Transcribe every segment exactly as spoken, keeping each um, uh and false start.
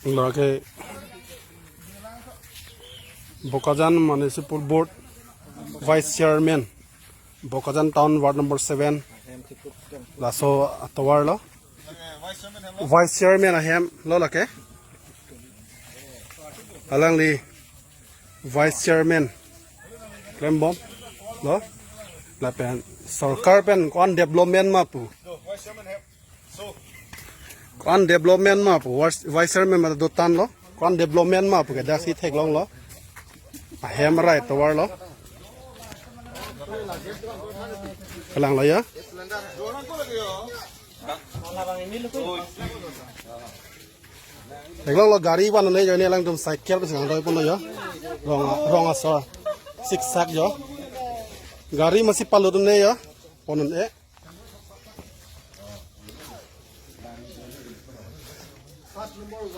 Lake Bokajan Municipal Board Vice Chairman, Bokajan Town Ward number seven, laso atovar lo. Vice Chairman ahem lo lake. Alangli Vice Chairman klembom lo. Lapen sorkar pen ko-an development ma pu, ko-an development ma pu, Vice, Vice Chairman ma dotan lo. Ko-an development ma pu ke daksi theklong lo. Ahem arai tovar lo. Kalang lo ya. Theklong lo, gari van-un-e jo, ne alangtum cycle pen si nangdoi pon lo ya. Rong, rong asor. Siksak jo. Gari masi palut-un-e ya. Pon-un-e.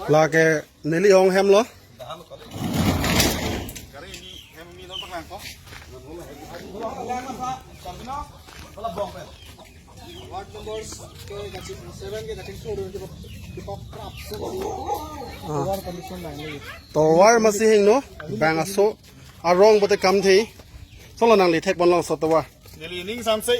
Lake neli ong hem lo. Ward number seven ke kachingthur, ke kachingthur, ke kachingthur. Ah. Tovar condition lang ni. Tovar masi hingno, bang aso, arong bote kam thei. Solo nangli thek pon long so tovar. Neli ning samse.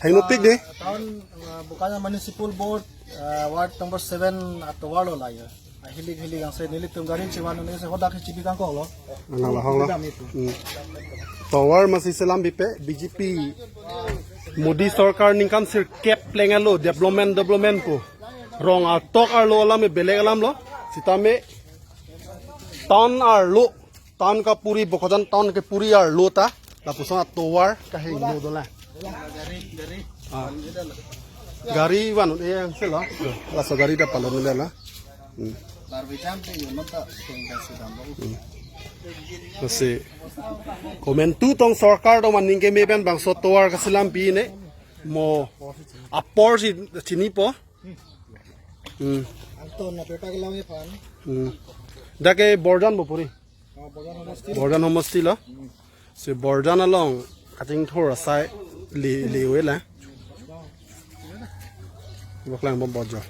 Hingno pik de. Town, uh, Bokajan Municipal Board, uh, Ward number seven atovar lo la ya. Ahilik hilik angse nelitum gari chivan-un-e si hodak chibi kangkok lo. Nang lahong lo. Dam itu. Hmm. Tovar masi selam bipe B J P Modi sorkar ningkan sirkep pleng alo development, development pu. Rong atok arlo alam, belek alam lo. Sitame town arlo, town kapuri, Bokajan town kepuri arlo ta lapuson atovar kahingno dolang. Ah. Gari van-un-e yang selo. Laso gari ta palut-un-e la. Hmm. Hmm. Lasi komantu tong sorkar tong maning keme pen bangso tovar kaselam pi ne. Mo apor si chinipo. Hmm. Anton na pepa kelang ephan. Hmm. Dak ke Borjan bo puri. Oh, Borjan Homosti. Borjan Homosti lo. Si Borjan along kachingthur asai li, li-e la. Boklang bom Borjan.